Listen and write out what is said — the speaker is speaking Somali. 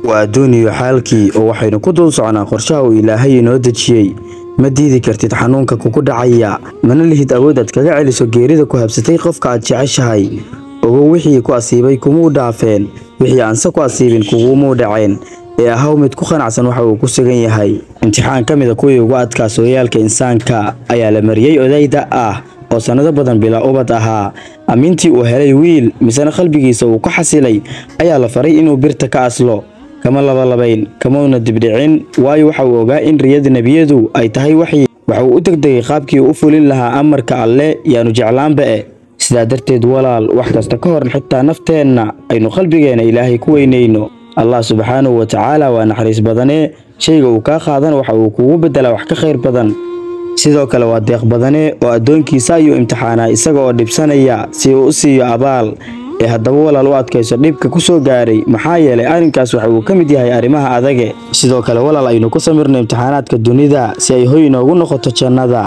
Waa adduun iyo xaalkii oo waxaynu ku dul socnaa qorshaha uu Ilaahay inoo dejiyey. Ma diidi kartid xanuunka kugu dhacaya, mana lihid awood aad kaga celiso geerida ku habsatay qofka aad jeceshahay. Ogow, wixii ku asiibay kumuu dhaafeen, wixii aanse ku asiibin kugumuu dhaceen, ee ahaw mid ku qanacsan waxa uu ku sugan yahay. Imtixaan ka mida kuwii ugu adkaa sooyaalka insaanka ayaa la mariyey odayda ah oo sannado badan bilaa ubad ahaa. Amintii uu helay wiil misena qalbigiisa uu ku xasilay ayaa la faray inuu birta ka aslo. Kama labalabayn, kamuuna dibdhicin, waayo waxa uu ogaa in riyada nebiyadu ay tahay waxyi. Waxa uu u degdegay qaabkii uu u fulin lahaa amarka Alle, yaanu jeclaanba e. Sidaa darteed walaal, wax kasta ka hor, xitaa nafteenna, aynu qalbigeena Ilaahay ku weynayno. Allah subxaanahu wa tacaala waa naxariis badane, shayga uu kaa qaadan waxa uu kugu beddelaa wax ka khayr badan. Sidoo kale waa deeq badane oo addoonkiisa ayuu imtixaanaa isaga oo dhibsanaya si uu u siiyo abaal. Ee haddaba walaal, u adkayso dhibka ku soo gaaray, maxaa yeelay arrinkaas waxa uu ka mid yahay arrimaha adage. Sidoo kale walaal, aynu ku samirno imtixaanaadka dunida si ay hoy inoogu noqoto jannada.